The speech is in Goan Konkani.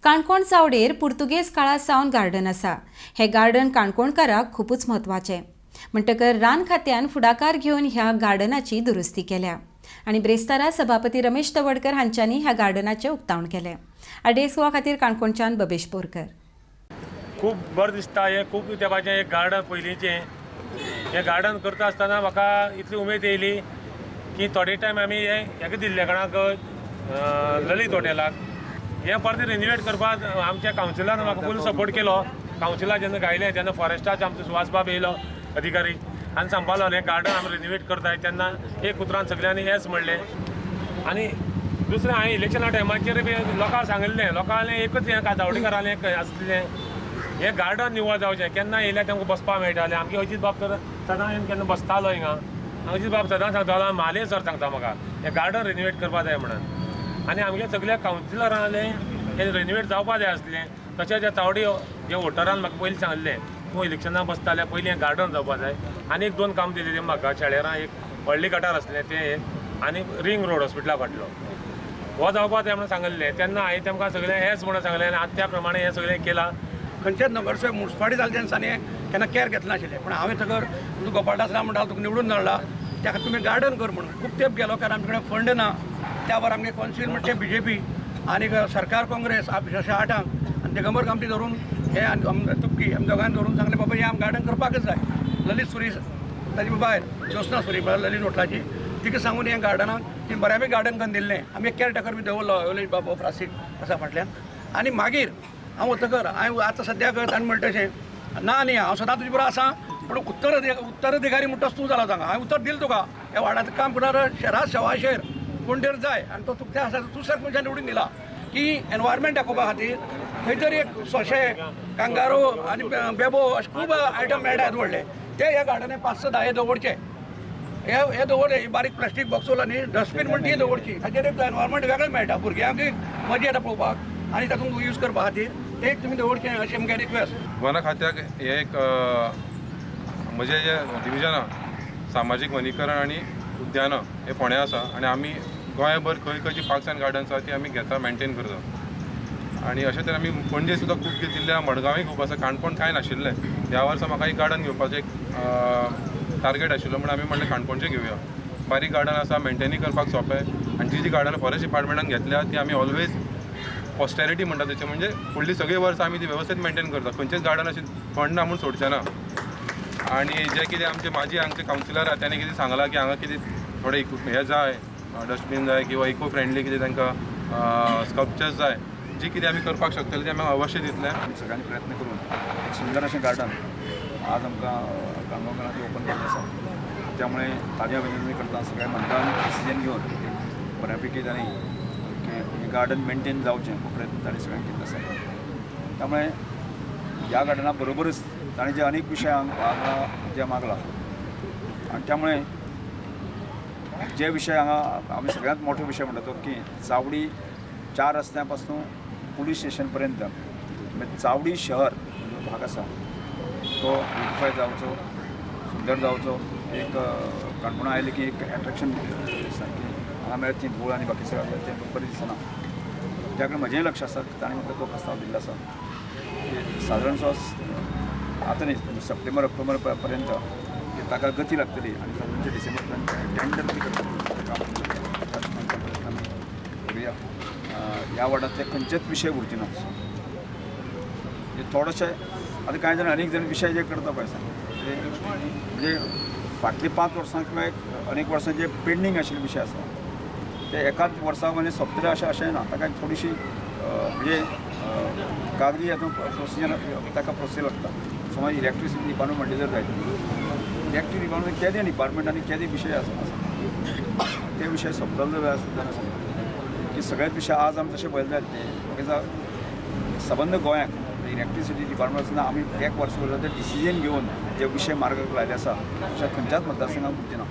काणकोण चावडेर पुर्तुगेज काळा सावन गार्डन आसा. हें गार्डन काणकोणकाराक खुबूच म्हत्वाचें, म्हणटकर रान खात्यान फुडाकार घेवन ह्या गार्डनाची दुरुस्ती केल्या आनी ब्रेस्तारा सभापती रमेश तवडकर हांच्यांनी ह्या गार्डनाचें उक्तावण केलें. आरडीएक्स गोवा खातीर काणकोणच्यान बबेश बोरकर. खूब बरें दिसता. हें खूब तेंपाचें एक गार्डन, पयलींचें हें गार्डन करता आसतना म्हाका इतली उमेद येयली की थोडे टायम आमी हें हेका दिल्ले कोणाक, ललीत हॉटेलाक. हें परतें रिनोवेट करपाक आमच्या कावन्सिलान म्हाका फूल सपोर्ट केलो. कावन्सिलाक जेन्ना गायलें तेन्ना फॉरेस्टाचे आमचो सुभाष बाब येयलो अधिकारी आनी सांगपाक लागलो हें गार्डन आमी रिनोवेट करताय. तेन्ना एक उतरान सगळ्यांनी येस म्हणलें. आनी दुसरें हांवें इलेक्शना टायमाचेर बी लोकांक सांगिल्लें, लोकांलें एकूच हें काजावडीकारालें आसलें हें गार्डन निवळ जावचें. केन्ना येयल्यार तांकां बसपाक मेळटालें. आमगे अजीत बाब तर सदां येवन केन्ना बसतालो हिंगा. अजीत बाब सदां सांगतालो, म्हाले सर सांगता म्हाका हें गार्डन रिनोवेट करपाक जाय म्हणून. आनी आमगे सगल्या कावन्सिलरांलें हें रिनोवेट जावपाक जाय आसलें. तशेंच त्या चावडी जे वोटरान म्हाका पयलीं सांगिल्लें, तूं इलेक्शनाक बसता जाल्यार पयलीं हें गार्डन जावपाक जाय. आनी एक दोन काम दिलें म्हाका, शेळेरां एक व्हडली गटार आसलें तें एक, आनी रिंग रोड हॉस्पिटला फाटलो हो जावपाक जाय म्हणून सांगिल्लें. तेन्ना हांवें तांकां सगळें हेंच म्हणून सांगलें आनी आतां त्या प्रमाणे हें सगळें केलां. खंयच्याच नगरसेवक मुन्सिपालिटी जाले तेन्ना केन्ना केअर घेतनाशिल्लें, पूण हांवें थंय तुमचो गोपाळदास राव म्हणटालो तुका निवडून धाडला ताका तुमी गार्डन कर म्हणून. खूब तेंप गेलो कारण आमचे कडेन फंड ना. त्या बरोबर आमगे कौन्सील म्हणजे बीजेपी आनी सरकार काँग्रेस 8 आनी दिगंबर कामती धरून हे आनी तुपकी आमी दोगांनी धरून सांगलें बाबा हें आमी गार्डन करपाकच जाय. ललीत सुरी ताजी बायल ज्योत्सना सुरी म्हळ्यार ललीत हॉटलाची तिका सांगून हें गार्डनाक ती बऱ्यापैकी गार्डन करून दिल्लें. आमी एक केअर टेकर बी दवरलो ललीत बाबा फ्रासीक आसा फाटल्यान. आनी मागीर हांव वतकर हांवें आतां सद्याक ताणें म्हणटा तशें ना न्ही, हांव सदां तुजे बरोबर आसा, पूण उत्तराधिकारी म्हणटा तूं जाला सांगा. हांवें उतर दिलें तुका ह्या वार्डाचें काम करणार शेरा सवाशेर कोण तरी जाय आनी तो तुका ते आसा तूं सर मनशान निवडून दिला की एनवायरमेंट दाखोवपा खातीर खंय तरी एक सोंशे, कांगारो आनी बेबो अशे खूब आयटम मेळटा व्हडले ते ह्या गार्डनान 5-6 10 हे दवरचे. हे हे दवरले ही बारीक प्लास्टीक बॉक्स उरला न्ही, डस्टबीन म्हण ती दवरची. ताचेर एक एनवायरमेंट वेगळें मेळटा, भुरग्यांक मजा येता पळोवपाक आनी तातूंत यूज करपा खातीर एक तुमी दवरचें अशें आमगे रिक्वेस्ट. वन खात्याक हे एक म्हजें जें डिविजन आहा सामाजीक वनीकरण आनी उद्यानां हे फोंड्या आसा आनी आमी गोंयभर खंय खंय जी पार्क्स आनी गार्डन्स आसा ती आमी घेता, मेंटेन करता. आनी अशें तरेन आमी पणजे सुद्दां खूब घेतिल्ले, मडगांवूय खूब आसा, काणकोण कांय नाशिल्लें. ह्या वर्सा म्हाका एक गार्डन घेवपाचें एक टार्गेट आशिल्लो म्हूण आमी म्हणलें काणकोणचें घेवया. बारीक गार्डन आसा, मेंटेनूय करपाक सोंपें आनी जी जी गार्डनां फॉरेस्ट डिपार्टमेंटान घेतल्या ती आमी ऑलवेज पॉस्टेरिटी म्हणटा तेचे, म्हणजे फुडलीं सगळीं वर्सां आमी ती वेवस्थीत मेंटेन करता. खंयचेच गार्डन अशें फंड ना म्हूण सोडचें ना. आनी जे कितें आमचे माजी हांगचे कावन्सिलर आहा ताणें कितें सांगलां की हांगा कितें थोडे हें जाय, डस्टबीन जाय किंवा इको फ्रेंडली कितें तांकां स्कल्पचर्स जाय, जी कितें आमी करपाक शकतले तें आमी अवश्य दितले. आमी सगळ्यांनी प्रयत्न करून एक सुंदर अशें गार्डन आज आमकां काणकोणकारांक ओपन केल्लें आसा. त्यामुळे ताजें अभिनंदन करता. सगळ्या मंडळान डिसिजन घेवन एक बऱ्या पैकी तांणी हें गार्डन मेंटेन जावचें हो प्रयत्न तांणी सगळ्यांनी केल्लो आसा. त्यामुळे ह्या गार्डना बरोबरच ताणें जे अनेक विशय हांगा जे मागला आनी त्यामुळे जे विशय हांगा आमी सगळ्यांत मोठो विशय म्हणटा तो की चावडी 4 रस्त्या पासून पुलीस स्टेशन पर्यंत म्हणजे चावडी शहर जो भाग आसा तो ब्युटिफाय जावचो, सुंदर जावचो. एक काणकोणा आयलें की एक एट्रेक्शन दिसता की हांगा मेळत ती धूळ आनी बाकी सगळें तें बरें दिसना. त्या कडेन म्हजेंय लक्ष आसा. ताणें म्हाका तो प्रस्ताव दिल्लो आसा की सादारणसो आतां न्ही, सप्टेंबर ऑक्टोबर पर्यंत ताका गती लागतली आनी सादारणशें डिसेंबर पर्यंत टेंडर बी करतले काम प्रयत्न आमी करुया. ह्या वॉर्डांतले खंयचेच विशय उरचे ना. म्हणजे थोडेशे आतां कांय जाण अनेक जाण विशय जे करता पळय आसा म्हणजे फाटलीं 5 वर्सां किंवा अनेक वर्सां जे पेंडींग आशिल्ले विशय आसा ते एकाच वर्सा म्हणजे सोंपतले अशें अशें ना. ताका थोडीशी म्हणजे कागदी हातूंत प्रोसिजर ताका प्रोसिजर लागता. समज इलेक्ट्रिसिटी डिपार्टमेंट म्हणलें जर जायत, इलेक्ट्रीक डिपार्टमेंट केदे डिपार्टमेंट आनी केदे विशय आसा ते विशय सोंपतले जाल्यार सुद्दां की सगळेच विशय आज आमी तशें पळयले जायत न्ही. म्हाका सबंद गोंयाक इलेक्ट्रिसिटी डिपार्टमेंट आसतना आमी एक वर्स ते डिसिजन घेवन जे विशय मार्गाक लायले आसा अशें खंयच्याच मतदारसंघाक उरचे ना.